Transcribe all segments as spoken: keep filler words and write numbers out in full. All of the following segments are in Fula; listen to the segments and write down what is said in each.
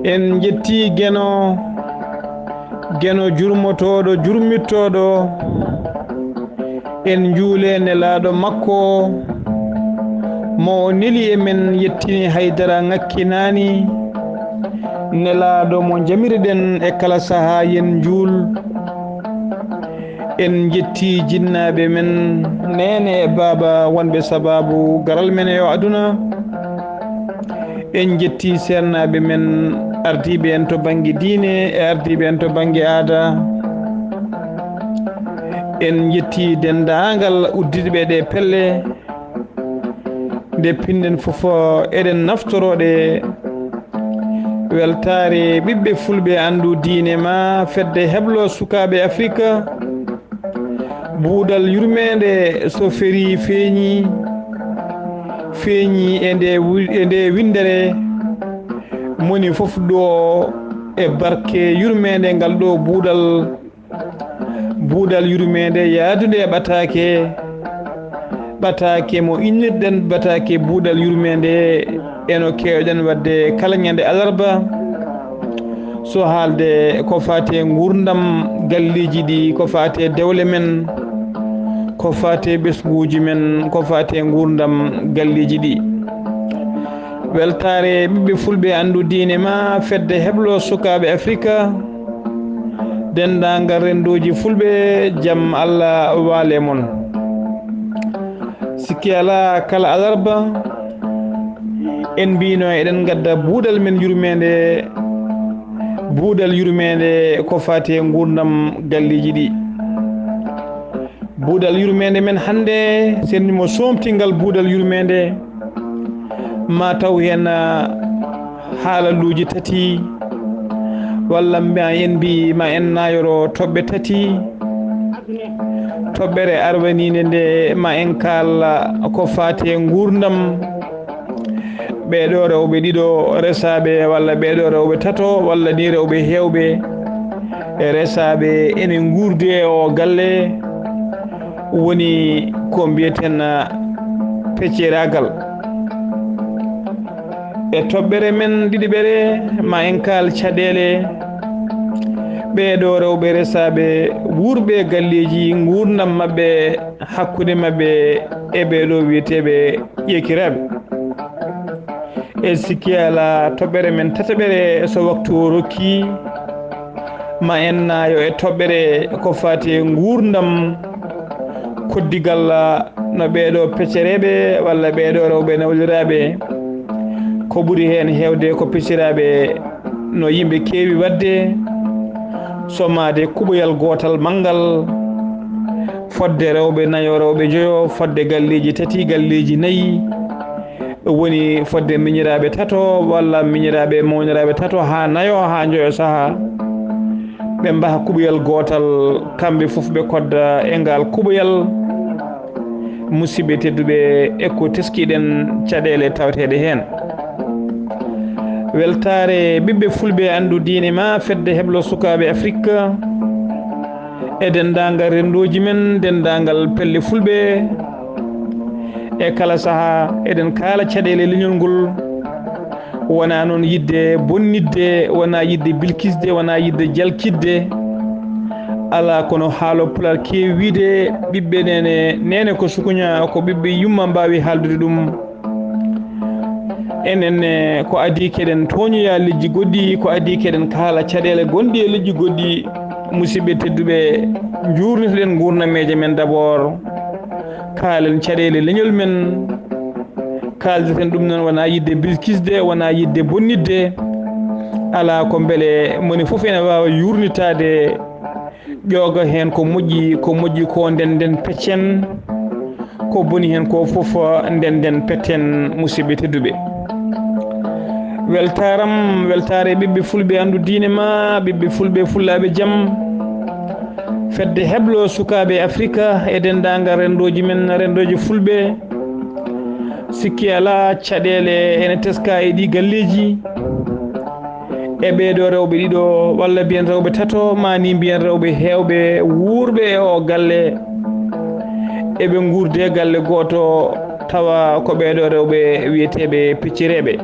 En njetti Geno, Geno jurmotooɗo, jurmittooɗo. En njuule nelaaɗo makko, mo o neli e men, yettini haydara ŋakkinaani. Nelaaɗo mo njamiriɗen e kala sahaa, yen njuul. En njetti jinnaaɓe men, neene e baaba, wonɓe sabaabu garal men e o aduna. En njetti seernaaɓe men, ardiiɓe en to bannge diine e ardiiɓe en to bannge aada. En njetti denndaangal uddiiɓe ɗe pelle, nde pinɗen fof, eɗen naftoroo ɗe. Weltaare ɓiɓɓe fulɓe, anndu diine ma, fedde heblo sukaaɓe Afirka. Buuɗal yurmeende so ferii feeñi, feeñi e nde wi-, e nde winndere. Moni fof ɗo e barke yurmeende ngal ɗo buuɗal, buuɗal yurmeende yaadunde e ɓataake, ɓataake mo innirɗen ɓataake buuɗal yurmeende, e no keewɗen waɗde kala ñande alarba. So haalde ko faati e nguurndam galleeji ɗi, ko faati e dewle men, ko faati e ɓesnguuji men, ko faati e nguurndam galleeji ɗi. Weltaare ɓiɓɓe fulɓe, anndu diine ma, fedde heblo sukaaɓe Afirka, denndaangal renndooji fulɓe, jam Allah waale mon. Sikki alaa, kala alarba en mbino eɗen ngadda buuɗal men yurmeende, buuɗal yurmeende ko faati e nguurndam galleeji ɗi. Buuɗal yurmeende men hannde, sen mo soomtingal buuɗal yurmeende, ma taw heen, ah, haalaluuji tati, walla ma en mbi ma en nayoro toɓɓe tati. Toɓɓere arwaniinde nde ma en kaal ko faati e nguurndam ɓeeɗo rewɓe ɗiɗo resaaɓe, walla ɓeeɗo rewɓe tato, walla ni rewɓe heewɓe resaaɓe ene nguurdi e o galle, woni ko mbiyeten pecceraagal. E toɓɓere men ɗiɗiɓere, ma en kaal caɗeele ɓeeɗo rewɓe resaaɓe wuurɓe galleeji, nguurndam maɓɓe, hakkunde maɓɓe e ɓeeɗo wiyeteeɓe ƴeekiraaɓe. E sikki alaa, toɓɓere men tataɓere, so waktu o rokki, ma en naayo e toɓɓere ko faati e nguurndam koddigal no ɓeeɗo peccereeɓe walla ɓeeɗo rewɓe nawliraaɓe. Ko ɓuri heen heewde ko pecceraaɓe no yimɓe keewi waɗde, somaade kuɓoyal gootal manngal, fodde rewɓe nayo, rewɓe njoyo, fodde galleeji tati, galleeji nayi, woni fodde miñiraaɓe tato walla miñiraaɓe mawniraaɓe tato haa nayo, haa njoyo sahaa. Ɓe mbaha kuɓoyal gootal, kamɓe fof ɓe kodda e ngal kuɓoyal. Musidɓe tedduɓe, e ko teskiɗen caɗeele tawateeɗe heen. Weltaare ɓiɓɓe fulɓe, anndu diine ma, fedde heblo sukaaɓe Afirka, e denndaangal renndooji men, denndaangal pelle fulɓe, e kala sahaa eɗen kaala caɗeele leñol ngol. Wonaa noon yiɗde bonnitde, wonaa yiɗde bilkisde, wonaa yiɗde jalkitde. Alaa, kono haalo Pulaar keewi wiyde, ɓiɓɓe neene, neene ko sukuña, ko ɓiɓɓe yumma mbaawi haaldude ɗum. Enen, eh, ko adii keɗen tooñoya leƴƴi goɗɗi, ko adii keɗen kaala caɗeele gonɗi e leƴƴi goɗɗi. Musidɓe tedduɓe, njuurnitoɗen nguurnameeje men d'abord. Kaalen caɗeele leñol men. Kaaldaten ɗum noon, wonaa yiɗde bilkisde, wonaa yiɗde bonnitde. Alaa, ko mbele moni fof ene waawa yuurnitaade, ƴooga heen ko moƴƴi, ko moƴƴi ko ndennden peccen, ko boni heen ko fof ndennden petten, musidɓe tedduɓe. Weltaaram, weltaare ɓiɓɓe fulɓe, anndu diine ma, ɓiɓɓe fulɓe, fullaaɓe jam. Fedde heblo sukaaɓe Afrika e denndaangal renndooji men, renndooji fulɓe. Sikki alaa, caɗeele ene teskaa e ɗii galleeji. E ɓeeɗo rewɓe ɗiɗo, walla mbiyen rewɓe tato, maa ni mbiyen rewɓe heewɓe wuurɓe e oo galle, eɓe nguurdi e galle gooto, tawa ko ɓeeɗo rewɓe wiyeteeɓe peccireeɓe.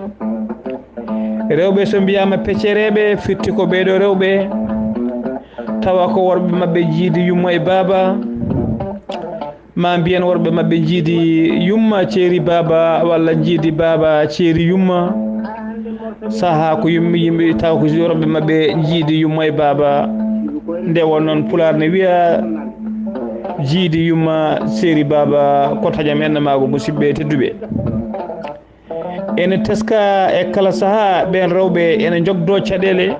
Rewɓe, so mbiyaama peccereeɓe, firti ko ɓee ɗoo rewɓe, tawa ko worɓe maɓɓe njiidi yumma e baaba, ma mbiyen worɓe maɓɓe njiidi yumma ceeri baaba, walla njiidi baaba ceeri yumma. Sahaa ko yummi yimɓe, tawa ko worɓe maɓɓe njiidi yumma e baaba. Nde won noon, Pulaar ne wiya, "Jiidi yumma ceeri baaba, ko taƴam enɗamaagu", musidɓe tedduɓe. Ene teska e kala sahaa, ɓeen rewɓe ene njogdoo caɗeele,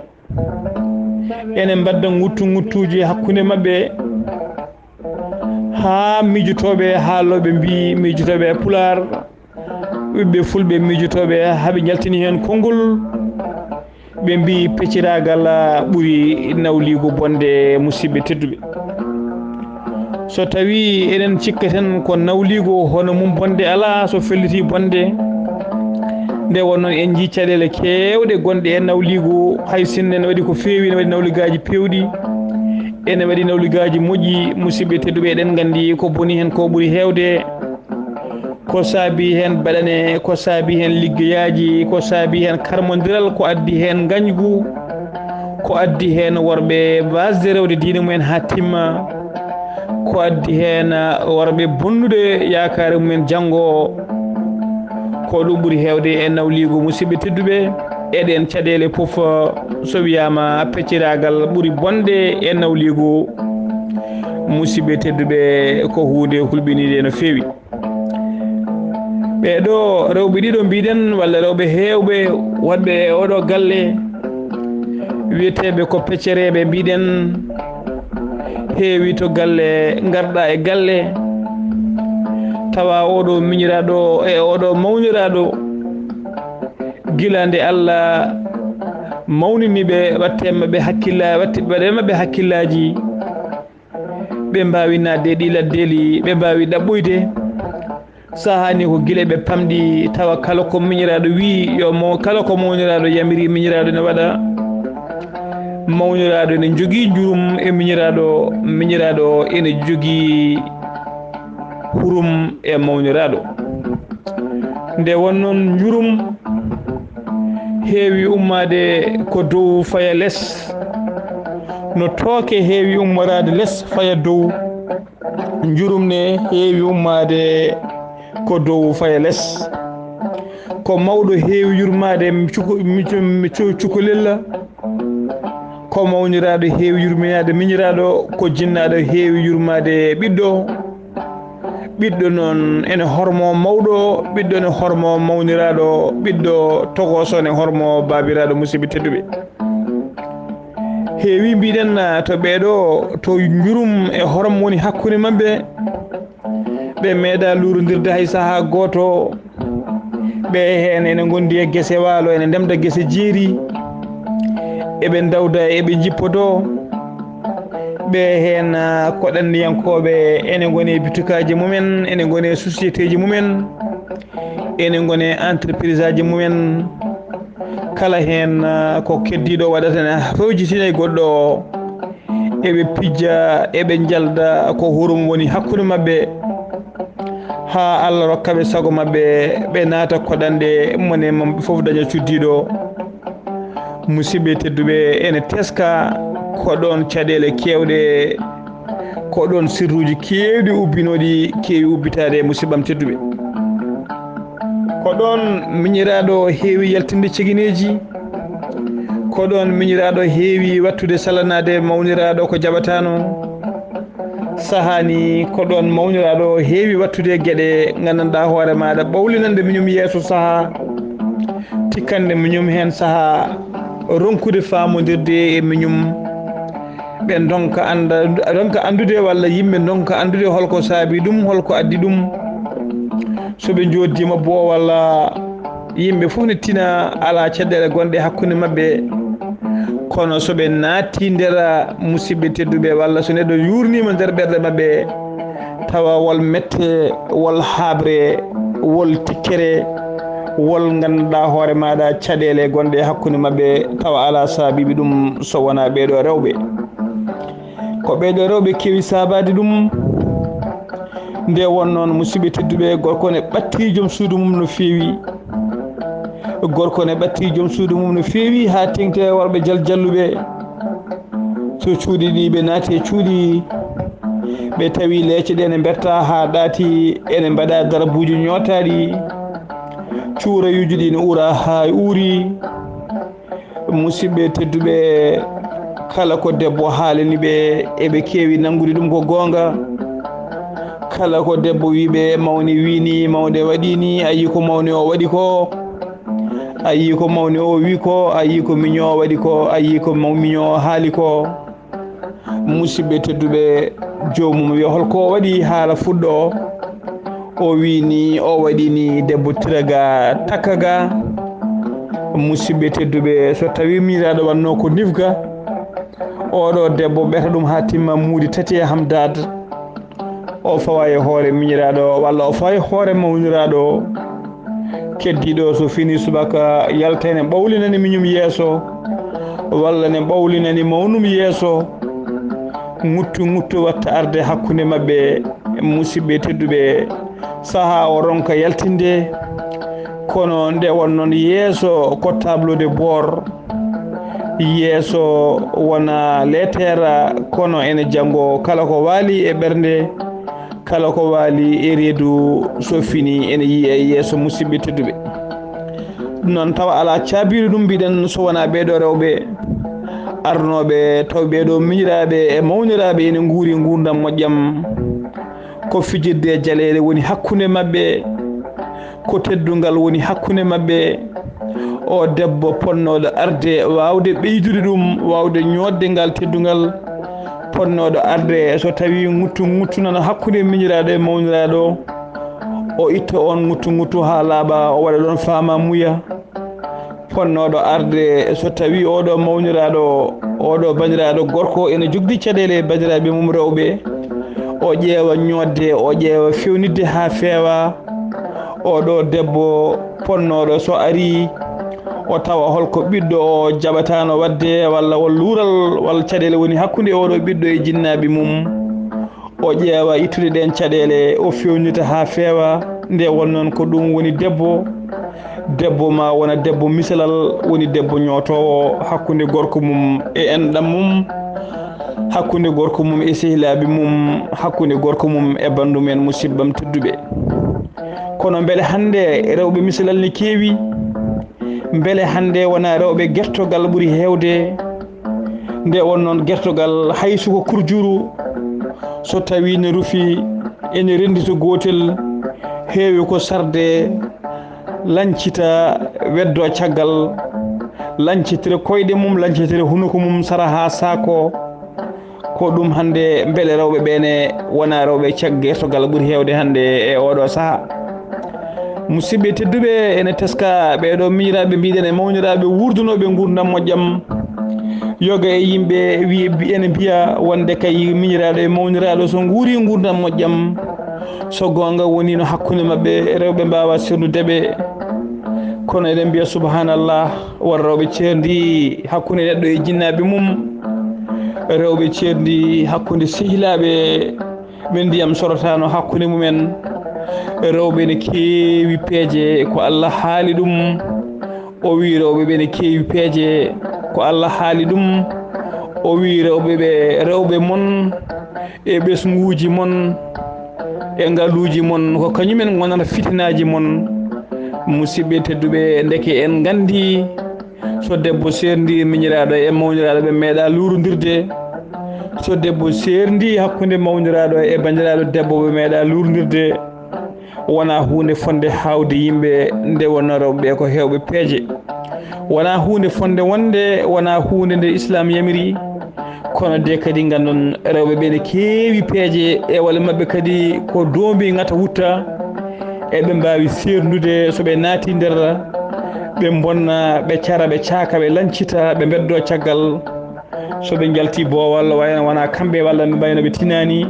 ene mbadda nguttu nguttuuji hakkunde maɓɓe, haa miijotooɓe, haalooɓe mbii, miijotooɓe e Pulaar, ɓiɓɓe Fulɓe miijotooɓe, haa ɓe njaltini heen konngol, ɓe mbii pecciraagal ɓuri nawliigu bonde, musidɓe tedduɓe. So tawii eɗen cikka tan ko nawliigu, hono mum bonde alaa, so felliti bonde. Nde won noon, en njii caɗeele keewɗe gonɗe e nawliigu, hay sinno ene waɗi ko feewi, ene waɗi nawligaaji peewɗi, ene waɗi nawligaaji moƴƴi, musidɓe tedduɓe, eɗen nganndi ko boni heen ko ɓuri heewde. Ko saabi heen baɗane, ko saabi heen liggeyaaji, ko saabi heen karmondiral, ko addi heen ngañgu, ko addi heen worɓe baasde rewde diine mumen haa timma, ko addi heen worɓe bonnude yaakaare mumen janngo. Ko ɗum ɓuri heewde e nawliigu, musidɓe tedduɓe. Eɗen caɗeele fof, so wiyaama pecciraagal ɓuri bonde e nawliigu, musidɓe tedduɓe, ko huunde hulɓiniinde no feewi. Ɓee ɗoo rewɓe ɗiɗo mbiɗen, walla rewɓe heewɓe wonɓe e ooɗoo galle, wiyeteeɓe ko peccereeɓe mbiɗen, heewi to galle, ngarɗa e galle, tawa ooɗoo miñiraaɗo e ooɗoo mawniraaɗo, gila nde Allah mawnini ɓe, watte maɓɓe hakkilla-, watte, waɗe maɓɓe hakkillaaji, ɓe mbaawi naatde e ɗii laddeeli, ɓe mbaawi ɗaɓɓoyde. Sahaa ni ko gila ɓe pamɗi, tawa kala ko miñiraaɗo wii yo maw-, kala ko mawniraaɗo yamiri, miñiraaɗo ne waɗa. Mawniraaɗo ne jogii njurum e miñiraaɗo, miñiraaɗo ene jogii hurum e mawniraaɗo. Nde won noon, njurum heewi ummaade ko dow faya les, no tooke heewi ummoraade les faya dow, njurum ne heewi ummaade ko dow faya les. Ko mawɗo heewi yurmaade cuko-, mi-, mi-, cu-, cukalel, ko mawniraaɗo heewi yurminaade miñiraaɗo, ko jinnaaɗo heewi yurmaade ɓiɗɗo. Ɓiɗɗo noon ene hormoo mawɗo, ɓiɗɗo ne hormoo mawniraaɗo, ɓiɗɗo tokooso ne hormoo baabiraaɗo, musidɓe tedduɓe. Heewi mbiɗen, ah, to ɓee ɗoo, to njurum e horom woni hakkunde maɓɓe. Ɓe meeɗaa luurondirde hay sahaa gooto. Ɓe heen ene ngondi e gese waalo, ene ndemda gese jeeri. Eɓe ndawda, eɓe njippodoo. Ɓe heen, ah, ko ɗanniyankooɓe, ene ngoni e bitukaaji mumen, ene ngoni e sociétéji mumen, ene ngoni e entrepriseaji mumen. Kala heen, ah, ko keddiiɗo waɗata ne fewjitina e goɗɗo o. Eɓe pijja, eɓe njalda, ko hurum woni hakkunde maɓɓe. Haa Allah rokka ɓe sago maɓɓe, ɓe naata koɗanɗe, mone maɓɓe fof daña cuddiiɗo. Musidɓe tedduɓe, ene teska ko ɗoon caɗeele keewɗe, ko ɗoon sirruuji keewɗi ubbinooɗi keewi ubbitaade, musidɓam tedduɓe. Ko ɗoon miñiraaɗo heewi yaltinde cegineeji, ko ɗoon miñiraaɗo heewi waɗtude salanaade mawniraaɗo ko jaɓataano. Sahaa ni ko ɗoon mawniraaɗo heewi waɗtude geɗe nganndanɗaa hoore maaɗa, ɓawlinande miñum yeeso sahaa, tikkande miñum heen sahaa, ronkude faamondirde e miñum. Ɓe ndonka annda-, ndonka anndude, walla yimɓe ndonka anndude holko saabi ɗum, holko addi ɗum. So ɓe njooddima boo, walla yimɓe fof ne tina, alaa caɗeele gonɗe hakkunde maɓɓe. Kono so ɓe naatti nder, musidɓe tedduɓe, walla so neɗɗo yuurniima nder ɓerɗe maɓɓe, tawa wol mette, wol haaɓre, wol tikkere, wol ngannduɗaa hoore maaɗa caɗeele gonɗe hakkunde maɓɓe, tawa alaa saabiiɓe ɗum so wonaa ɓee ɗoo rewɓe. Ko ɓee ɗoo rewɓe keewi saabaade ɗum. Nde won noon, musidɓe tedduɓe, gorko ne ɓatti joom suudu mum no feewi. Gorko ne ɓatti joom suudu mum no feewi haa teŋti e worɓe jaljalluɓe. So cuuɗi ɗi ɓe naati e cuuɗi, ɓe tawi leece ɗe ne mberta haa ɗaati, ene mbaɗa darabuuji ñootaaɗi. Cuurayuuji ɗi ne uura haa uuri. Musidɓe tedduɓe, kala ko debbo haalani ɓe, eɓe keewi nanngude ɗum ko goonga. Kala ko debbo wi ɓe, mawni wi ni, mawde waɗi ni, a yii ko mawni o waɗi ko. A yii ko mawni o wi ko, a yii ko miño o waɗi ko, a yii ko maw-, miño o haali ko. Musidɓe tedduɓe, joomum yo hol ko waɗi haala fuɗɗo. O wi ni, o waɗi ni, debbo tira ga, takka ga. Musidɓe tedduɓe, so tawi miñiraaɗo wanno ko nifga, oɗo debbo ɓeta ɗum haa timma muudi tati e hamdaad. O fawa e hoore miñiraaɗo, walla o fawa e hoore mawniraaɗo. Keddiiɗo so fini subaka yalta ne ɓawlinani miñum yeeso, walla ne ɓawlinani mawnum yeeso. Ŋuttu ŋuttu watta arde hakkunde maɓɓe, musidɓe tedduɓe. Sahaa o ronka yaltinde, kono nde won noon yeeso ko tableau de bord. Yeeso wona leeteera, kono ene janngo kala ko waali e ɓernde, kala ko waali e reedu, so fini ene yiya e yeeso, musidɓe tedduɓe. Ɗum noon tawa alaa caabiiɗo ɗum, mbiɗen so wonaa ɓee ɗoo rewɓe arnooɓe, taw ɓee ɗoo miñiraaɓe e mawniraaɓe ene nguuri nguurndam moƴƴam. Ko fijirde e jaleeɗe woni hakkunde maɓɓe, ko teddungal woni hakkunde maɓɓe. O debbo ponnooɗo arde waawde ɓeydude ɗum, waawde ñootde ngal teddungal, ponnooɗo arde so tawii ŋuttu ŋuttu nana hakkunde miñiraaɗo e mawniraaɗo, o itta oon ŋuttu ŋuttu haa laaɓa, o waɗa ɗoon faamaamuya. Ponnooɗo arde so tawii oɗo mawniraaɗo, oɗo banndiraaɗo gorko ene jogdi caɗeele e banndiraaɓe mum rewɓe, o ƴeewa ñootde, o ƴeewa fewnitde haa feewa. Oɗo debbo ponnooɗo so arii, o tawa hol ko ɓiɗɗo o jaɓataano waɗde, walla won luural, walla caɗeele woni hakkunde oɗo ɓiɗɗo e jinnaaɓe mum. O ƴeewa ittude ɗeen caɗeele, o fewnita haa feewa. Nde won noon ko ɗum woni debbo. Debbo ma wona debbo misalal, woni debbo ñootoowo hakkunde gorko mum e enɗam mum, hakkunde gorko mum e sehilaaɓe mum, hakkunde gorko mum e banndum en, musibbam tedduɓe. Kono mbele hannde rewɓe misalal ne keewi? Mbele hannde wona rewɓe gertogal ɓuri heewde? Nde won noon gertogal, hay suko kurjuru, so tawii ne rufi, ene renndi to gootel, heewi ko sarde, lancita, weddo caggal, lancitira koyɗe mum, lancitira hunuko mum, sara haa saako. Ko ɗum hannde, mbele rewɓe ɓee ne wona rewɓe cag-, gertogal ɓuri heewde hannde e oɗo sahaa? Musidɓe tedduɓe, ene teska ɓee ɗoo miñiraaɓe, mbiɗen e mawniraaɓe wuurdunooɓe nguurndam moƴƴam. Yoga e yimɓe wi-, ene mbiya wonde kay miñiraaɗo e mawniraaɗo so nguuri nguurndam moƴƴam, so goonga woni no hakkunde maɓɓe, rewɓe mbaawa sirnude ɓe. Kono eɗen mbiya subhanallah, won rewɓe ceerndi hakkunde neɗɗo e jinnaaɓe mum, rewɓe ceerndi hakkunde sehilaaɓe ɓe ndiyam sorotaano hakkunde mumen. Rewɓe ne keewi peeje, ko Allah haali ɗum. O wi rewɓe ɓe ne keewi peeje, ko Allah haali ɗum. O wi rewɓe ɓe, rewɓe mon e ɓesnguuji mon e ngaluuji mon, ko kañumen ngonata fitinaaji mon. Musidɓe tedduɓe, ndeke en nganndi, so debbo seerndi miñiraaɗo e mawniraaɗo, ɓe meeɗa luurondirde. So debbo seerndi hakkunde mawniraaɗo e banndiraaɗo debbo, ɓe meeɗa luurondirde. Wonaa huunde fotnde haawde yimɓe, nde wonnoo rewɓe ɓe ko heewɓe peeje. Wonaa huunde fotnde wonde, wonaa huunde nde Islaam yamiri. Kono de kadi nganndon rewɓe ɓe ne keewi peeje, e walla maɓɓe kadi ko doombi ngata wutta. Eɓe mbaawi seerndude so ɓe naati nder, ɓe mbonna, ɓe cara, ɓe caaka, ɓe lancita, ɓe mbeddoo caggal. So ɓe njalti boowal, wayno wonaa kamɓe walla ɓe mbayno ɓe tinaani.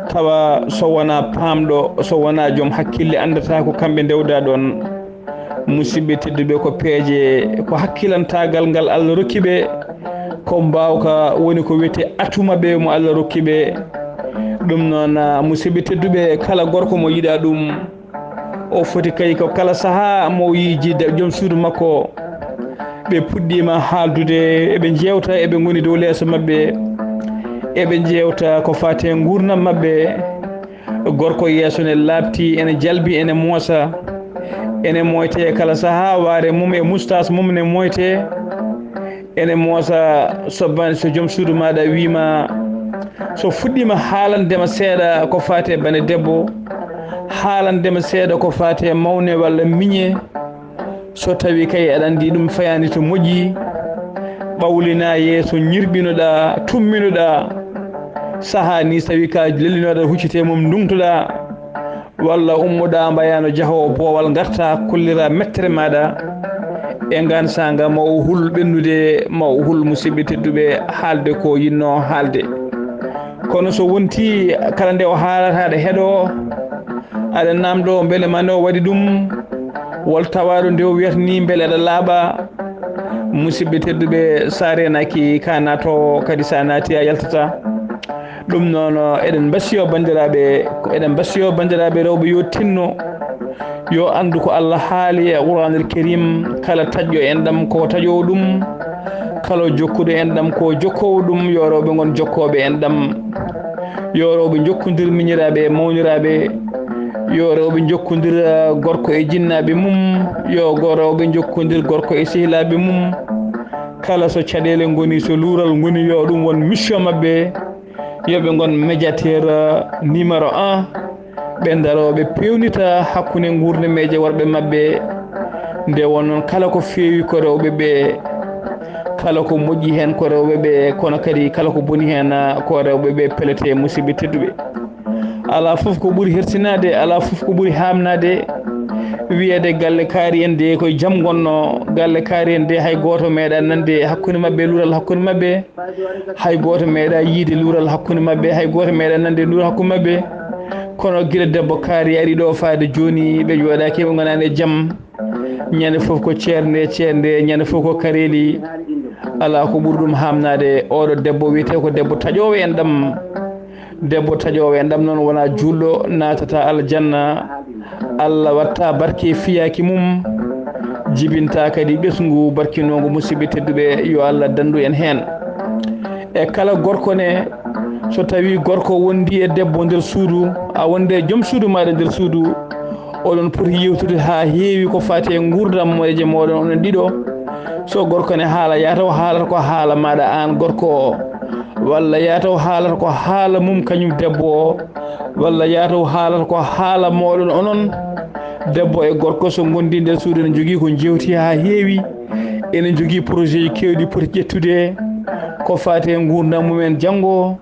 Tawa so wonaa paamɗo, so wonaa joom hakkille, anndata ko kamɓe ndewda ɗoon. Musidɓe tedduɓe, ko peeje, ko hakkilantaagal ngal Allah rokki ɓe, ko mbaawka woni ko wiyetee atu maɓɓe mo Allah rokki ɓe. Ɗum noon, musidɓe tedduɓe, kala gorko mo yiɗa ɗum, O foti kay ko kala sahaa mo o yii jidda joom suudu makko, ɓe puɗɗiima haaldude, eɓe njeewta, eɓe ngoni dow leeso maɓɓe, eɓe njeewta ko faati e nguurndam maɓɓe. Gorko yeeso ne laaɓti, ene jalbi, ene moosa, ene moyte kala sahaa, waare mum e mustaas mum ne moyte, ene moosa. Sobbani so joom suudu maaɗa wiima, so fuɗɗiima haalandema seeɗa ko faati e bane debbo, haalandema seeɗa ko faati e mawne walla miñe, so tawi kay aɗa anndi ɗum fayaani to moƴƴi, ɓawlina yeeso, ñirɓinoɗa, tumminoɗa, sahaa ni so tawi ka lelinoɗa huccite mum ndungtoɗa, walla ummoɗa mbayano jahoowo boowal, ngarta kollira mettere maɗa e ngan sanga, ma o hul ɓennude, ma o hul musidɓe tedduɓe haalde ko yinno haalde. Kono so wonti kala nde o haalata aɗa heɗo, aɗa namdo mbele mane o waɗi ɗum, wol tawaɗo nde o wiyata ni mbele aɗa laaɓa. Musidɓe tedduɓe, sa renaki ka nato kadi, sa naati a yaltata. Ɗum noon, eɗen mbasiyo banndiraaɓe, eɗen mbasiyo banndiraaɓe rewɓe yo tinno, yo anndu ko Allah haali e Qur'aanul Kariim, kala taƴƴo enɗam ko taƴoowo ɗum, kala jokkuɗo enɗam ko jokkoowo ɗum, yo rewɓe ngon jokkooɓe enɗam, yo rewɓe njokkondir miñiraaɓe e mawniraaɓe, yo rewɓe njokkondir, eh, gorko e jinnaaɓe mum, yo go-, rewɓe njokkondir gorko e sehilaaɓe mum, kala so caɗeele ngoni, so luural ngoni, yo ɗum won mission maɓɓe. Yo ɓe ngon médiateur, euh, numéro un, ɓe ndaroo ɓe peewnita hakkunde nguurndam e worɓe maɓɓe. Nde won noon, kala ko feewi ko rewɓe ɓe, kala ko moƴƴi heen ko rewɓe ɓe, kono kadi kala ko boni heen, ah, ko rewɓe ɓe pelete, musidɓe tedduɓe. Alaa fof ko ɓuri hersinaade, alaa fof ko ɓuri haamnaade, wiyeede galle kaari en de koye jam ngonno, galle kaari en de hay gooto meeɗa nande hakkunde maɓɓe, luural hakkunde maɓɓe. Hay gooto meeɗa yiide luural hakkunde maɓɓe, hay gooto meeɗa nande luural hakkunde maɓɓe. Kono gila debbo kaari ari ɗo faade jooni, ɓe jooɗaaki, ɓe ngonaani e jam. Ñande fof ko ceernde, ceernde, ñande fof ko kareeli. Alaa ko ɓuri ɗum haamnaade. Oɗo debbo wiyetee ko debbo taƴoowo enɗam. Debbo taƴoowo enɗam noon wonaa juulɗo, naatata aljanna. Allah watta barke fiyaaki mum, jibinta kadi ɓesngu barkinoogu. Musidɓe tedduɓe, yo Allah danndu en heen. E kala gorko ne, so tawi gorko wondi e debbo nder suudu, a wonde e joom suudu maaɗa nder suudu, oɗon poti yewtude haa heewi ko faati e nguurndam moƴƴe mooɗon onon ɗiɗo. So gorko ne haala, yaa taw haalata ko haala maaɗa aan gorko o, walla yaa taw haalata ko haala mum kañum debbo o, walla yaa taw haalata ko haala mooɗon onon. Debbo e gorko so ngondi nder suudu, ene njogii ko njewti haa heewi, ene njogii projet ji keewɗi poti ƴettude, ko faati e nguurndam mumen janngo,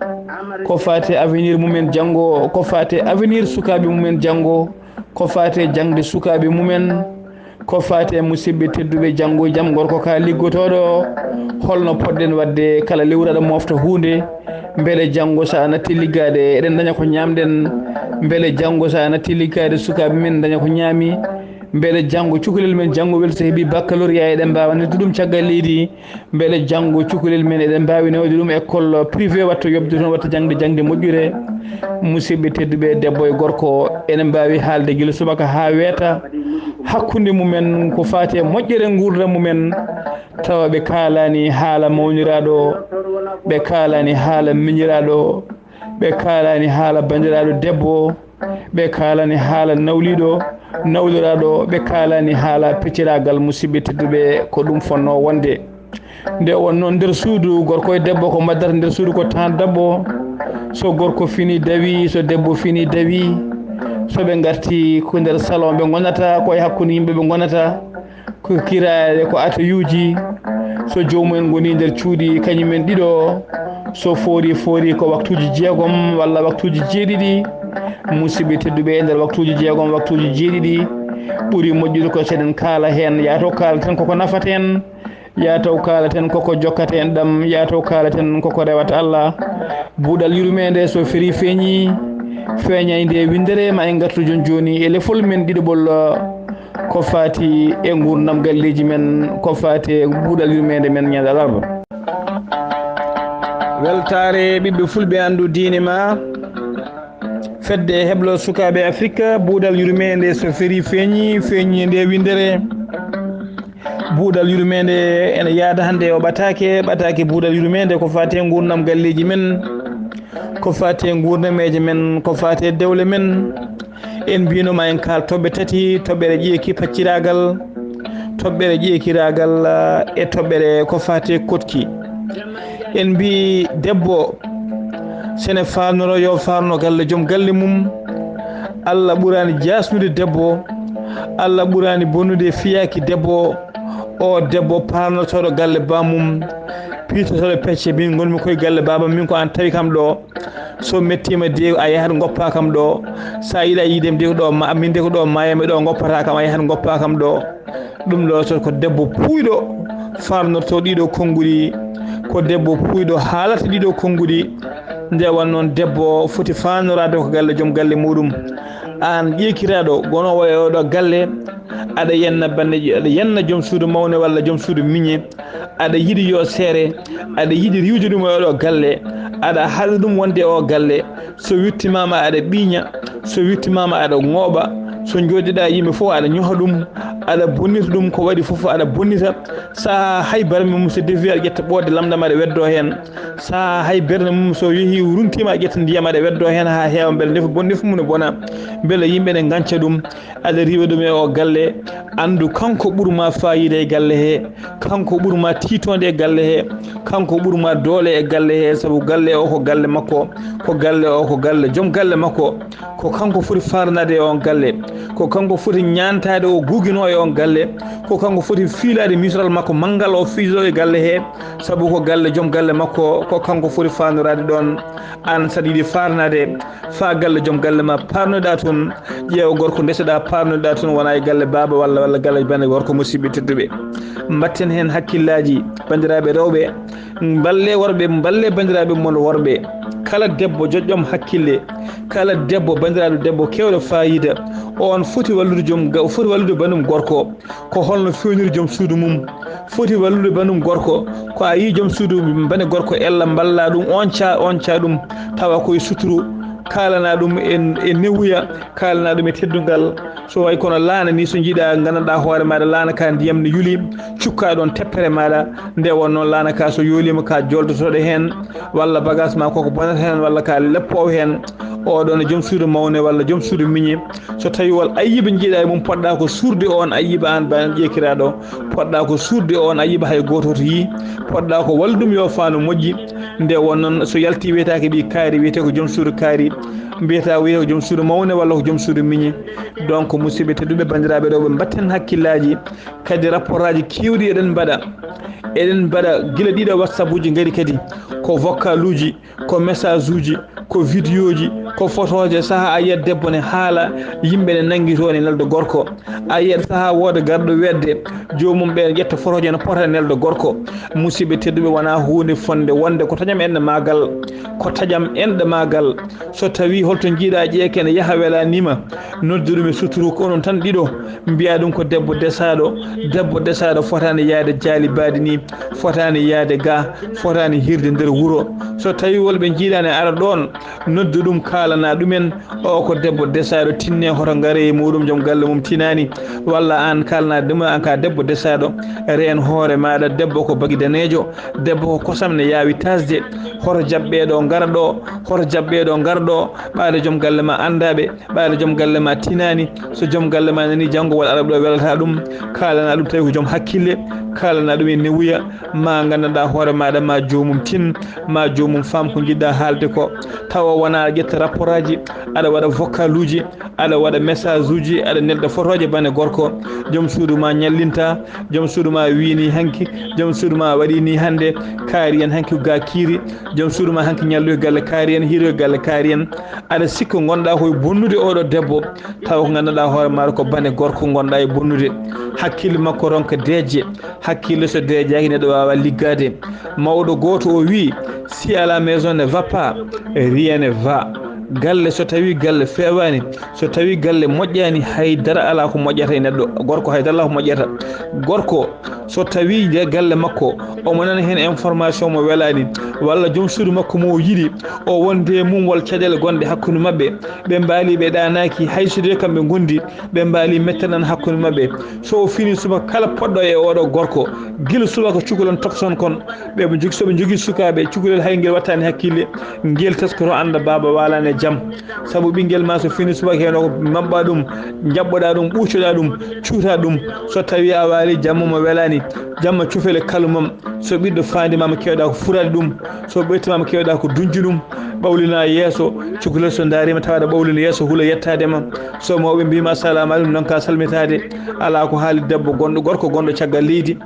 ko faati e avenir mumen janngo, ko faati e avenir sukaaɓe mumen janngo, ko faati e jaŋde sukaaɓe mumen, ko faati e musidɓe tedduɓe janngo e jam, gorko ka liggotooɗo, holno poɗɗen waɗde kala lewru aɗa mofta huunde, mbele janngo so a natti liggaade eɗen daña ko ñaamɗen, mbele janngo so a natti liggaade sukaaɓe men daña ko ñaami, mbele janngo cukalel men janngo wel so heɓi baccalauréat eɗen mbaawa noddude ɗum caggal leydi, mbele janngo cukalel men eɗen mbaawi nawde ɗum école privé, watta yoɓde toon, watta jaŋde jaŋde moƴƴure. Musidɓe tedduɓe, debbo e gorko, eɗen mbaawi haalde gila subaka haa weeta hakkunde mumen ko faati e moƴƴere nguurndam mumen, tawa ɓe kaalaani haala mawniraaɗo, ɓe kaalaani haala miñiraaɗo, ɓe kaalaani haala banndiraaɗo debbo, ɓe kaalani haala nawliiɗo, nawliraaɗo, ɓe kaalani haala pecciraagal. Musidɓe tedduɓe, ko ɗum fonnoo wonde. Nde wonnoo nder suudu, gorko e debbo ko mbaddata nder suudu ko tan dabbo. So gorko fini dawi, so debbo fini dawi, so ɓe ngarti ko nder salon ɓe ngonata, ko e hakkunde yimɓe ɓe ngonata. Ko kiraale, ko ateyuuji. So joomum en ngoni nder cuuɗi, kañum en ɗiɗo, so foori, foori ko waktuuji jeegom walla waktuuji jeeɗiɗi. Musidɓe tedduɓe, e nder waktuuji jeegom, waktuuji jeeɗiɗi, ɓuri moƴƴude ko so eɗen kaala heen. Yaa taw kaalaten koko nafata en, yaa taw kaalaten koko jokkata en ɗam, yaa taw kaalaten koko rewata Allah. Buuɗal yurmeende so feri feeñi, feeñay nde winndere ma en ngartu jooni jooni e lefol men ɗiɗaɓol, ko faati e nguurndam galleeji men, ko faati e buuɗal yurmeende men ñande alarba. Weltaare ɓiɓɓe fulɓe, anndu diine ma. Fedde heblo sukaaɓe Afirka, buudal yurmeende so ferii feeñi, feeñi e nde winndere. Buudal yurmeende ene yaada hannde o ɓataake, ɓataake buudal yurmeende ko faati e nguurndam galleeji men, ko faati e nguurnameeje men, ko faati e dewle men. En mbiino ma en kaal toɓɓe tati, toɓɓere ƴeeki pacciraagal, toɓɓere ƴeekiraagal, eh, e toɓɓere ko faati e koɗki. En mbii debbo, sene faarnoro yo faarno galle joom galle mum. Allah ɓuraani jaasnude debbo, Allah ɓuraani bonnude fiyaaki debbo. O debbo paarnotooɗo galle baamum, piitotooɗo pecce, min ngonmi koye galle baabam, min ko aan tawi kam ɗo. So mettiima de a yahat ngoppaa kam ɗo. So a yiɗaa yiide mi de ko ɗo ma, min de ko ɗo maayami ɗo ngoppata kam, a yahat ngoppaa kam ɗo. Ɗum ɗo so ko debbo puuyɗo faarnorto ɗiɗo konnguɗi, ko debbo puuyɗo haalata ɗiɗo konnguɗi. Nde wan noon debbo foti faarnoraade ko galle joom galle muɗum. Aan ƴeekiraaɗo gonoowo e oɗo galle, aɗa yenna bannde, aɗa yenna joom suudu mawne walla joom suudu miñe, aɗa yiɗi yo seere, aɗa yiɗi riiwde ɗum e oɗo galle, aɗa haɗa ɗum wonde e o galle. So wittimaama aɗa ɓiiña, so wittimaama aɗa ŋooɓa, so njooɗiɗaa yimɓe fof aɗa ñoha ɗum, aɗa bonnita ɗum, ko waɗi fof aɗa bonnita. Sahaa hay barme mum so defi aɗa ƴetta ɓoodde lamɗam aɗa weddoo heen. Sahaa hay bernde mum so yehi runtiima aɗa ƴetta ndiyam aɗa weddoo heen haa heewa mbele ndefu bon ndefu mum ne bona, mbele yimɓe ne nganca ɗum. Aɗa riiwa ɗum e o galle, anndu kanko ɓurma faayiida e galle he, kanko ɓurma tiitoonde e galle he, kanko ɓurma doole e galle he, sabu galle o ko galle makko, ko galle o ko galle joom galle makko, ko kanko foti faarnaade e on galle, ko kanko foti ñaantaade o guginoo e on galle, ko kanko foti fiilaade misral makko manngal o fiido e galle he, sabu ko galle joom galle makko, ko kanko foti faarnoraade ɗoon. Aan saɗa yiɗi faarnaade, faa galle joom galle ma paarnoɗaa toon, ƴeewa gorko ndeseɗaa paarnoɗaa toon, wonaa e galle baaba walla, walla galle bannde gorko, musidɓe tedduɓe. Mbatten heen hakkillaaji, banndiraaɓe rewɓe, mballe worɓe, mballe banndiraaɓe mon worɓe. Kala debbo joƴƴo hakkille, kala debbo banndiraaɗo debbo keewɗo faayiida, oon foti wallude joom ga-, foti wallude banndum gorko. Ko holno feewniri joom suudu mum? Foti wallude banndum gorko. Ko a yii joom suudu bane gorko ella mballa ɗum, on ca, on ca ɗum, tawa koye suturu, kaalana ɗum e, e newuya, kaalana ɗum e teddungal. So way kono laana ni, so njiɗa nganndanɗaa hoore maaɗa laana ka ndiyam ne yuli, cukka ɗoon teppere maaɗa, nde won noon laana ka so yooliima ka joldotoɗo heen, walla bagage ma koko bonata heen, walla ka leppoowo heen, oɗon e joom suudu mawne walla joom suudu miñe. So tawi won ayyiba njiɗa e mum, poɗɗa ko suurde on ayyiba an bana ƴeekiraɗo, poɗɗa ko suurde on ayyiba hay gooto to yii, poɗɗa ko wallude ɗum yo faandu moƴƴi. Nde won noon so yalti wiyetaake ɓii kaari, wiyete ko joom suudu kaari, mbiyata wiyete ko joom suudu mawne walla ko joom suudu miñe. Donc musidɓe tedduɓe, banndiraaɓe rewɓe, mbatten hakkillaaji, kadi rapport aji keewɗi eɗen mbaɗa, eɗen mbaɗa gila ɗiɗo WhatsApp uji ngari kadi, ko vocal uji, ko message uji, ko vidéo ji, ko photo je. Saha a yiyat debbo ne haala, yimɓe ne nangi toon e neldo gorko. A yiyat saha wooda garɗo wedde, joomum ɓe ƴetta photo je no pota e neldo gorko. Musidɓe tedduɓe, wona huunde fonde wonde ko taƴam enɗe maagal, ko taƴam enɗe maagal. So tawi holto njiiɗa ƴeeke ne yaha welanima, noddu ɗum e suturu, ko onon tan ɗiɗo. Mbiya ɗum ko debbo desaɗo. Debbo desaɗo fotani yaade jaali baadi ni, fotani yaade ga, fotani hirde nder wuro. So tawi wolɓe njiiɗani ara ɗoon, noddu ɗum, kaalana ɗumen, o ko debbo desaɗo, tinne hoto ngare e muɗum, joom galle mum tinani, walla an kaalana ɗum, an ka debbo desaɗo, reen hoore maɗa, debbo ko bagi danejo, debbo ko kosam ne yaawi tasde, hoto jaɓɓe ɗo ngara ɗo, hoto jaɓɓe ɗo ngara ɗo, ɓaade joom galle ma andaɓe, ɓaade joom galle ma tinani. So joom galle ma nani janngo walla arab ɗo welata ɗum, kaalana ɗum tawi ko joom hakkille, kaalana ɗum e newuya, ma nganndanɗa hoore maɗa ma joomum tin, ma joomum faam ko jiɗɗa haalde ko. Tawa wona aɗa ƴetta rapport aji, aɗa waɗa vocal uji, aɗa waɗa message uji, aɗa nelda photoje bane gorko. Joom suudu ma ñallinta, joom suudu ma wini hanki, joom suudu ma waɗi ni hannde, kaari en hanki ga kiiri, joom suudu ma hanki ñallu e galle kaari en, hiiri e galle kaari en. Aɗa sikka ngonɗa koye bonnude oɗo debbo, tawa ko nganndanɗa hoore maɗa ko bane gorko ngonɗa e bonnude. Hakkille makko ronka deeƴde, hakkille so deeƴaki neɗɗo wawa liggade. Mawɗo gooto o wi, si à la maison ne va pas, rien ne va. Galle so tawi galle fewani, so tawi galle moƴƴani, haydara ala ko moƴƴata e neɗɗo gorko, haydara ala ko moƴƴata. Gorko So tawii nde galle makko omo nana heen information mo welaani, walla joom suudu makko mo o yiɗi, o wonde e mum walla caɗeele gonɗe hakkunde maɓɓe, ɓe mbaali ɓe ɗaanaaki, hay so dee kamɓe ngondi, ɓe mbaali mettere nan hakkunde maɓɓe. So o fini subaka kala poɗɗo e oɗo gorko, gila subaka cukalel on tokson kon, ɓe ɓe jogi, so ɓe njogii sukaaɓe, cukalel hay ngel wattaani hakkille, ngel teskoto annda baaba waalaani e jam. Sabu ɓinngel ma so fini subaka heen o ko maɓɓa ɗum, njaɓɓoɗa ɗum, ɓuucoɗa ɗum, cuuta ɗum. So tawii a waali jamma mo welaani, jamma cufele kalumam. So ɓiɗɗo faandi ma mo keewɗa ko furaade ɗum, so ɓeyti ma mo keewɗa ko duñju ɗum, ɓawlina yeeso, cukalel so ndaariima tawa aɗa ɓawlina yeeso hula yettaade ma. So mawɓe mbiima assalamu aleykum, non ka salmitaade. Alaa ko haali debbo gonɗo, gorko gonɗo caggal leydi.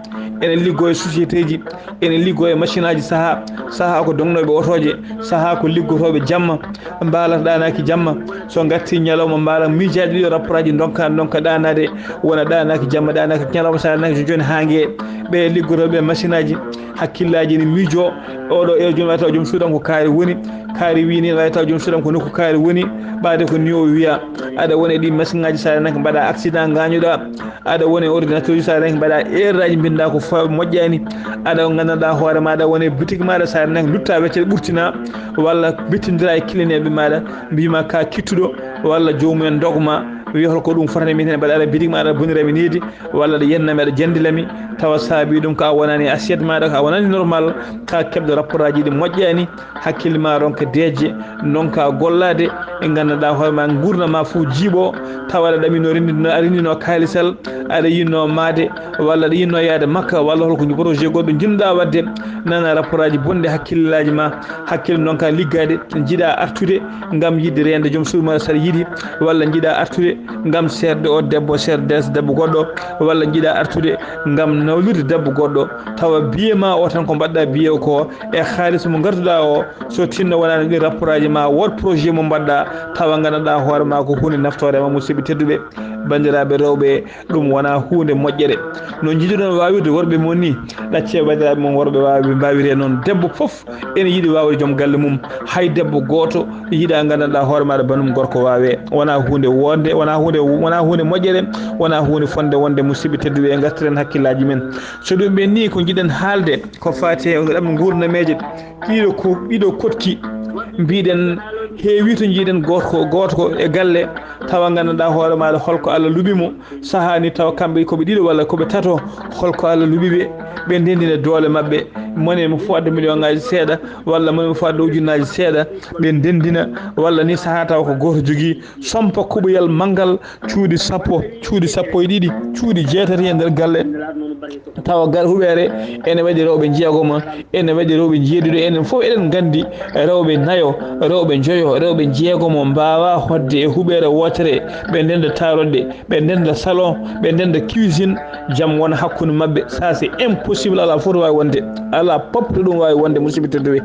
Ene liggoo e société ji, ene liggoo e machine aji sahaa, sahaa ko dognooɓe otooje, sahaa ko liggotooɓe jamma, mbaalata ɗaanaaki jamma. So ngartii ñalawma mbaala miijaade ɗiɗo rapport aji ndonka, ndonka ɗaanaade, wona ɗaanaaki jamma, ɗaanaaki ñalawma, so ɗaanaaki jooni haa ngee. Ɓe liggotooɓe machine aji, hakkillaaji ne miijoo, oɗo e joom wayata joom suudam ko kaari woni, kaari wii ni wayata joom suudam ko nokku kaari woni, ɓaade ko ni o wiya, aɗa woni e ɗi machine aji, so ɗaanaaki mbaɗa accident, ngaañuɗa. Aɗa woni e ordinateur ji, so a renki mbaɗa erreur aji, mbinnda ko fa moƴƴaani. Aɗa nganndanɗa hoore maɗa woni e boutique maɗa, so a renki lutta weccere ɓurtina, walla bittindira e kilineeɓe maɗa, mbima ka kittuɗo, walla joomumen dogma, wiya hol ko ɗum fotani min heen, mbaɗa ara boutique maɗa bonirami needi, walla aɗa yennami aɗa jandilami, tawa saabi ɗum ko a wonani assiette maɗa, ko a wonani normal, ka keɓɗo rapport aji ɗi moƴƴaani. Hakkille ma ronka deeƴde, ndonka gollaade, e nganndanɗa hoore ma, nguurndam ma fof jiiɓo, tawa aɗa ɗamino renndino, a renndino kaalisal, aɗa yinno maade, walla aɗa yinno yaade Makka, walla holko projet goɗɗo njiɗnoɗa waɗde, nana rapport aji bonɗi hakkillaaji ma, hakkille ndonka liggaade, njiɗa artude ngam yiɗde reende joom suudu ma saɗa yiɗi, walla njiɗa artude ngam seerde o debbo, seerde debbo goɗɗo, walla njiɗa artude ngam nawlirde debbo goɗɗo, tawa biye ma o tan ko mbaɗɗa biye o ko, e haalis mo ngarduɗa o, so tinno wonani ɗin rapport aji ma, wood projet mo mbaɗɗa, tawa nganndanɗa hoore ma ko huunde naftoore ma, musidɓe tedduɓe, banndiraaɓe rewɓe, ɗum wona huunde moƴƴere. No njiɗuɗon wawirde worɓe mon ni, ɗaccee banndiraaɓe mon worɓe wawi mbawire noon. Debbo fof ene yiɗi wawde joom galle mum, hay debbo gooto yiɗa nganndanɗa hoore maɗa banum gorko wawe. Wona huunde wonde, wona huunde, wona huunde moƴƴere, wona huunde fonde wonde. Musidɓe tedduɓe, ngartiren hakkillaji men. So ɗum ɓenni, ko jiɗen haalde ko faati e ɗam nguurnameeje ɗiɗo ko, ɗiɗo koɗki. Mbiɗen heewi to jiiɗen gooto ko, gooto ko e galle, tawa nganndanɗa hoore maɗa holko Allah luɓi mo. Sahaa ni tawa kamɓe ko ɓe ɗiɗo walla ko ɓe tato, holko Allah luɓi ɓe, ɓe ndendina doole maɓɓe. Mone mo fof adda million ngaji seeɗa, walla mone mo fof adda ujunnaaji seeɗa, ɓe ndendina, walla ni sahaa tawa ko gooto jogii, sompa kuɓoyal manngal, cuuɗi sappo, cuuɗi sappo e ɗiɗi, cuuɗi jeetati e nder galle, tawa gar huɓeere ene waɗi rewɓe jeegomo, ene waɗi rewɓe jeeɗiɗo, enen fof eɗen nganndi rewɓe nayo, rewɓe njoyo, rewɓe jeegomo mbaawa hoɗde e huɓeere wootere, ɓe ndenda taaroɗe, ɓe ndenda salon, ɓe ndenda cuisine, jam wona hakkunde maɓɓe. Ça c'est impossible, alaa fof to waawi wonde, alaa pop to ɗum waawi wonde, musidɓe tedduɓe,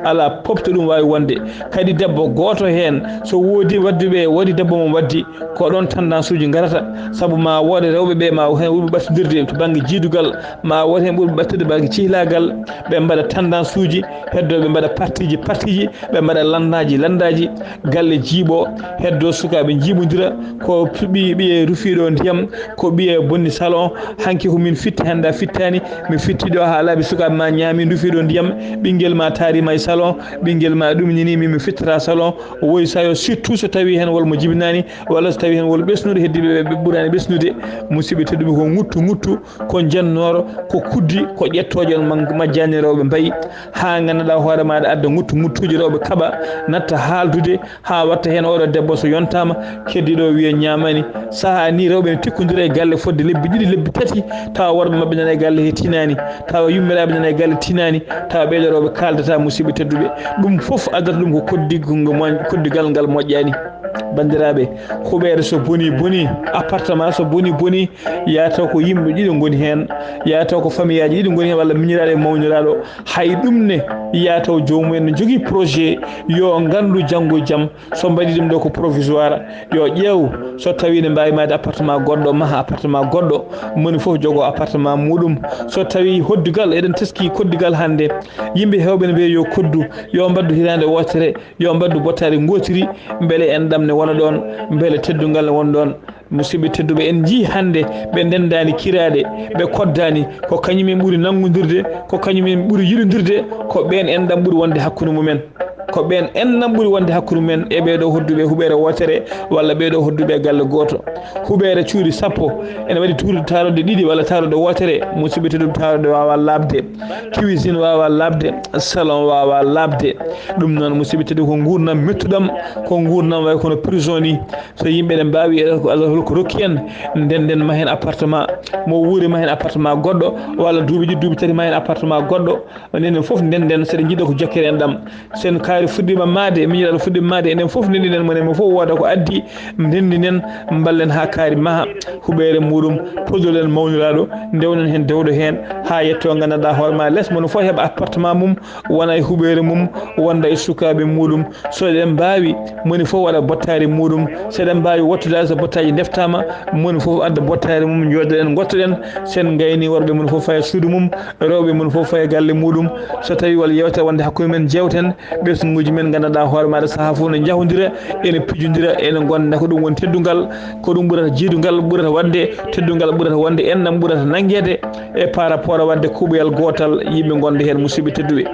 alaa pop to ɗum waawi wonde. Kadi debbo gooto heen so woodi wadduɓe, woodi debbo mo waddi, ko ɗoon tendance uji ngarata, sabu ma woode rewɓe ɓe ma heen ɓuri ɓattodirde to bannge jiidugal, ma wood heen ɓuri ɓattude bannge cihlaagal, ɓe mbaɗa tendance uji, heddo ɓe mbaɗa partiji partiji, ɓe mbaɗa lanndaaji lanndaaji, galle jiiɓo, heddo sukaaɓe njiiɓondira, ko ɓi-, ɓiye rufiiɗo ndiyam, ko ɓiye bonni salon, hanki ko min fitti hannde a fittaani, mi fitti ɗo haa laabi sukaaɓe ma ñaami ndufiiɗo ndiyam, ɓinngel ma taarima e salon, ɓinngel ma ɗumnini mi, mi fittata salon, woy sayo, surtout so tawi heen wol mo jibinaani, walla so tawi heen wol ɓesnuɗo heddiiɓe ɓe, ɓe ɓuraani ɓesnude, musidɓe tedduɓe ko nguttu nguttu, ko njennooro, ko kuddi, ko ƴettooje on ma-, majjaani rewɓe mbayi, haa nganndanɗaa hoore maaɗa adda nguttu nguttuuji rewɓe kaɓa, natta haaldude, haa watta heen oɗo debbo so yontaama, keddiiɗo wiya ñaamani. Sahaa ni rewɓe ne tikkondira e galle fodde lebbi ɗiɗi, lebbi tati, tawa worɓe maɓɓe nana e galle he tinaani, tawa yummiraaɓe nana e galle tinaani, tawa ɓeeɗo rewɓe kaaldata musidɓe tedduɓe. Ɗum fof addata ɗum ko koddi-, ko mo-, koddigal ngal moƴƴaani. Banndiraaɓe, huɓeere so boni boni, appartement so boni boni, yaa taw ko yimɓe ɗiɗo ngoni heen, yaa taw ko famiyaaji ɗiɗi ngoni heen, walla miñiraaɗo e mawniraaɗo, hay ɗum ne, yaa taw joomum en ne jogii projet, yo nganndu janngo e jam, so mbaɗi ɗum ɗo ko provisoire, yo ƴeew so tawi ne mbaawi maayde appartement goɗɗo, maha appartement goɗɗo, moni fof jogo appartement muɗum. So tawi hoddigal, eɗen teski koddigal hannde, yimɓe heewɓe ne mbiya yo koddu, yo mbaɗdu hitaande wootere, yo mbaɗdu bottaari ngootiri, mbele enɗam ne wona ɗoon, mbele teddungal ne wona ɗoon. Musidɓe tedduɓe, en njii hannde ɓe ndenndaani kiraaɗe, ɓe koddaani, ko kañum en ɓuri nanngondirde, ko kañum en ɓuri yiɗondirde, ko ɓeen enɗam ɓuri wonde hakkunde mumen. Ko ɓeen enɗam ɓuri wonde hakkunde mumen e ɓee ɗoo hodduɓe huɓeere wootere walla ɓee ɗoo hodduɓe galle gooto. Huɓeere cuuɗi sappo ene waɗi tuurude taaroode ɗiɗi walla taaroode wootere, musidɓe tedduɓe, taaroode waawaa laaɓde, cuisine waawaa laaɓde, salon waawaa laaɓde. Ɗum noon, musidɓe tedduɓe, ko nguurndam mettuɗam, ko nguurndam wayi kono prison ni. So yimɓe ene mbaawi, ko Allah holko rokki en, ndennden ma heen appartement, mo wuuri ma heen appartement goɗɗo, walla duuɓi ɗiɗi, duuɓi tati ma heen appartement goɗɗo. Enen fof ndennden, so eɗen njiɗa ko jokkere enɗam. So en kaari fuɗɗiima maayde, miñiraaɗo fuɗɗiima maayde, enen fof ndenndinen mo, enen fof wooda ko addi, ndenndinen, mballen haa kaari maha, huɓeere muuɗum, poddolen mawniraaɗo, ndewnen heen dewɗo heen, haa yettoo nganndanɗaa hoore ma les, moni fof heɓa appartement mum, wona e huɓeere mum, wonda e sukaaɓe muuɗum. So eɗen mbaawi, moni fof waɗa bottaari muuɗum. So eɗen mbaawi wottudaade so bottaaji ndeftaama, moni fof adda bottaari mum, njooɗoɗen, ngottoɗen. So en ngayni, worɓe mum fof fayi e suudu mum, rewɓe mum fof fayi e galle muuɗum. So tawii walla yeewtere wonde hakkunde men, njeewten, ɓesnguuji men nganndanɗaa hoore maaɗa sahaa fof no njahondira, ene pijondira, ene ngonda. Ko ɗum woni teddungal, ko ɗum ɓurata jiidungal, ɓurata waɗde teddungal, ɓurata wonde enɗam, ɓurata nanngeede e par rapport waɗde kuuɓoyal gootal, yimɓe ngonda heen, musidɓe tedduɓe.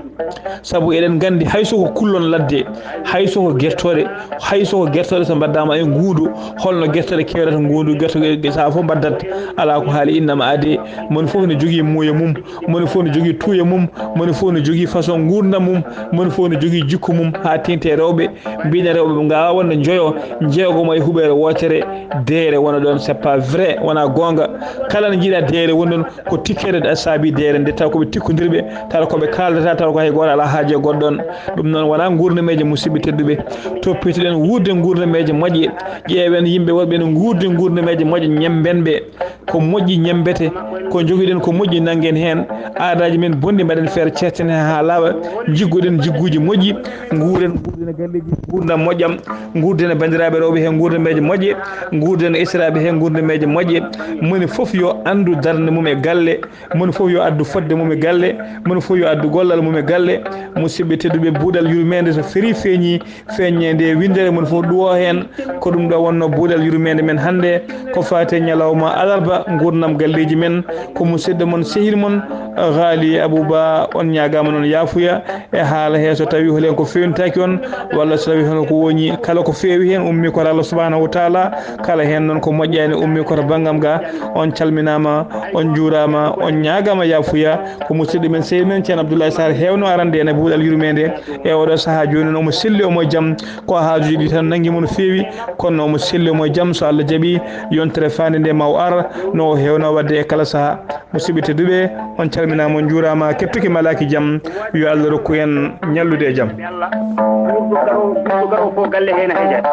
Sabu eɗen nganndi, hay so ko kullon ladde, hay so ko gertooɗe, hay so ko gertooɗe, so mbaɗdaama e nguundu, holno gertooɗe keewrata nguundu, gertooɗe sahaa fof mbaddat, alaa ko haali, innama aadee. Moni fof ne jogii muuya mum, moni fof ne jogii tuuya mum, moni fof ne jogii façon nguurndam mum, moni fof ne jogii jikku mum, haa teeŋti e rewɓe. Mbiɗen rewɓe ɓe ngaawaa wonde njoyo, jeegomo e huɓeere wootere, deere wona ɗoon, c'est pas vrai, wonaa goonga. Kala no njiɗa deere woni ɗoon, ko tikkere nde saabi deere nde, tawa ko ɓe tikkondirɓe, tawa ko ɓe kaaldata, tawa ko hay gooto alaa haaje e goɗɗo ɗoon. Ɗum noon wonaa nguurnameeje, musidɓe tedduɓe. Toppitoɗen wuurde nguurnameeje moƴƴe. Ƴeewen yimɓe worɓe ene nguurdi nguurnameeje moƴƴe, ñemmbenɓe. Ko moƴƴi ñemmbete, ko njogiɗen ko moƴƴi nanngen heen. Aadaaji men bonɗi mbaɗen feere ceerten heen haa laaɓa, njiggoɗen jigguuji moƴƴi, nguuren, nguurden e galleeji, nguurndam moƴƴam, nguurden e banndiraaɓe rewɓe heen nguurdameeje moƴƴe, nguurden e esiraaɓe heen nguurdameeje moƴƴe. Moni fof yo anndu darnde mum e galle, moni fof yo addu fotde mum e galle, moni fof yo addu gollal mum e galle. Musidɓe tedduɓe, buuɗal yurmeende so ferii feeñii, feeñnde nde winndere mum fof ɗuwo heen. Ko ɗum ɗo wonno buuɗal yurmeende men hannde, ko faati e ñalawma alarba, nguurndam galleeji men. Ko musidɗo mon, sehil mon, Ghali Abouba, on ñaagaama noon yaafuya e haala he, so tawii hol heen ko feewnitaaki on, walla so tawii heen ko woni kala ko feewi heen, ummii koto Allah subhanahu wa taala, kala heen noon ko moƴƴaani, ummii koto banngam ga. On calminaama, on njuuraama, on ñaagaama yaafuya. Ko musidɗo men, sehil men, Ceerno Abdoulaye Sarr heewno arande en e buuɗal yurmeende. E oɗo sahaa jooni noon, omo selli, omo e jam. Ko haajuuji ɗi tan nanngi mo no feewi, kono omo selli, omo e jam. So Allah jaɓii, yontere faande nde ma o ar no o heewno waɗde e kala sahaa. Musidɓe tedduɓe, on calminaama, on njuuraama. Keɓtuki malaaki jam, yo Allah rokku en ñallude e jam. Ɓurɗo garo, ɓurɗo garo fof galle heen a hejaani.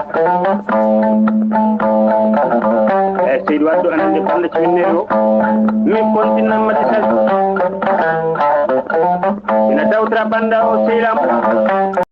Eeyi, Seydou Wade, aɗa anndi bannda ciminneeri o. Min kontinan Madi Sall. Ina dawtora bannda o sehil am.